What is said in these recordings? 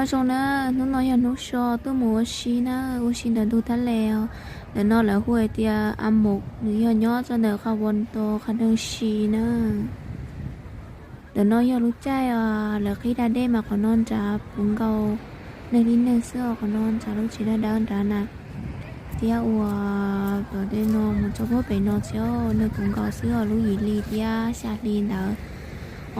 Zoo na, hnub no yog hnub so tuaj mus ua si na, ua si ntawm ntug thab les os. Ntawm no lawv hu hais tias A Mos, nws yog nyob rau ntawm qhov Vo Nto qhov neeg si na. Ntawm no yog lub caij lawv qhib da dej mas qhov no nrad puv nkaus neeg li neeg xwb os, qhov no nrad lub tsev dawb dawb nrad na. Thiab ua tom tej no mus rau puag pem no tsis, neeg puv nkaus xwb os, lub yim hli thiab xya hli ntawd.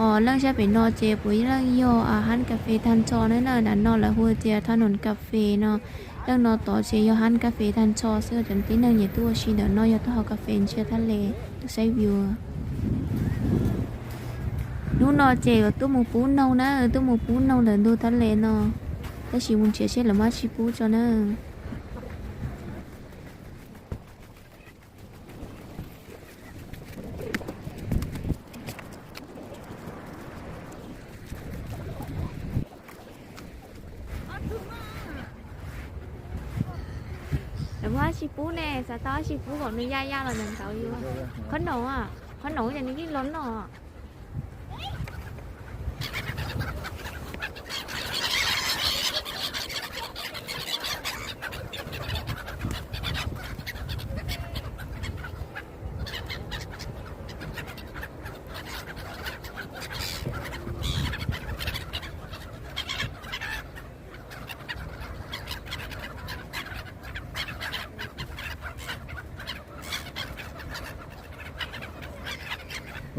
Os, leej sab pem no ces puav leej yog hab kas fes tag nrho na, nram no lawv hu tias thaj nus kas fes no. Leej no tod ces yog hab kas fes tag nrho xwb, cov tib neeg nyiam tuaj ua si ntawm no yog tuaj haus kas fes ntsia thab les tuaj saib view. Hnub no ces yuav tuaj mus pub noog na, tuaj mus pub noog ntawm ntug thab les no, tab sis mus nrhiav seb lawv muab tsi pub tso na. Lawv muab tsi pub ne, xav tau tsi pub kom nws ya ya los nws ntawd yuav. Qhov no, qhov no ces nws yeej los no.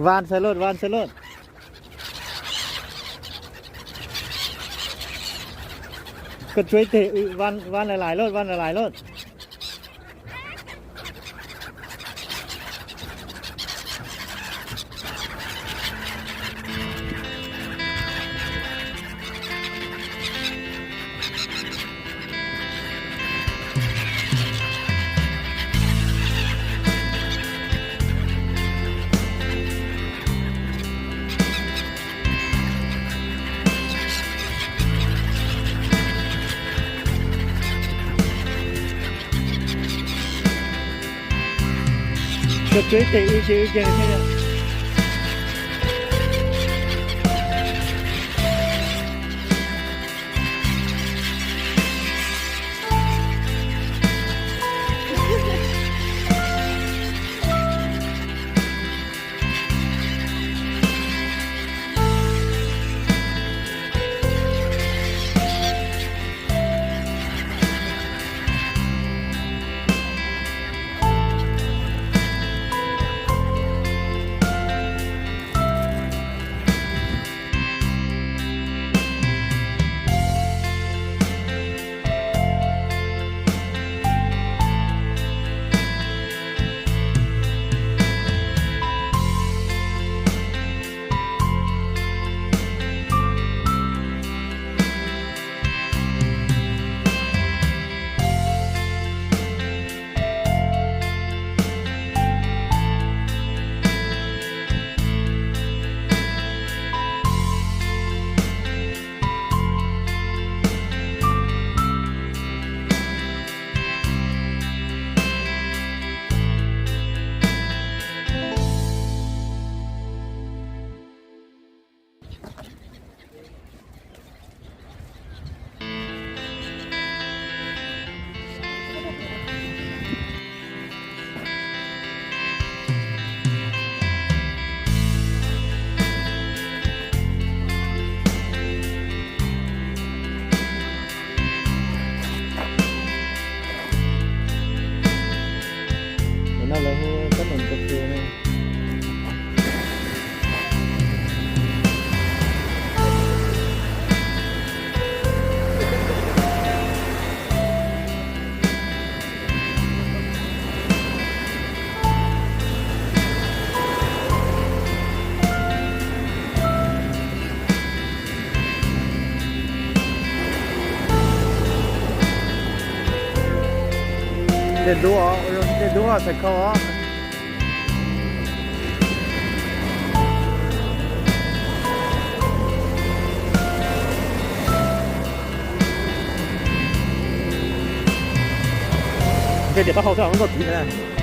Vaj xav loj, vaj xav loj. Koj tsuav ib teg, vaj, vaj lais lais loj, vaj lais lais loj. Koj tsuav ib teg, ib teg, ib teg. Ntawm no lawv hu kab num kas fes no. Tej ntub, tej ntub txhais khau os. Tej tias taub hau xwb, lub nkauj txiv na.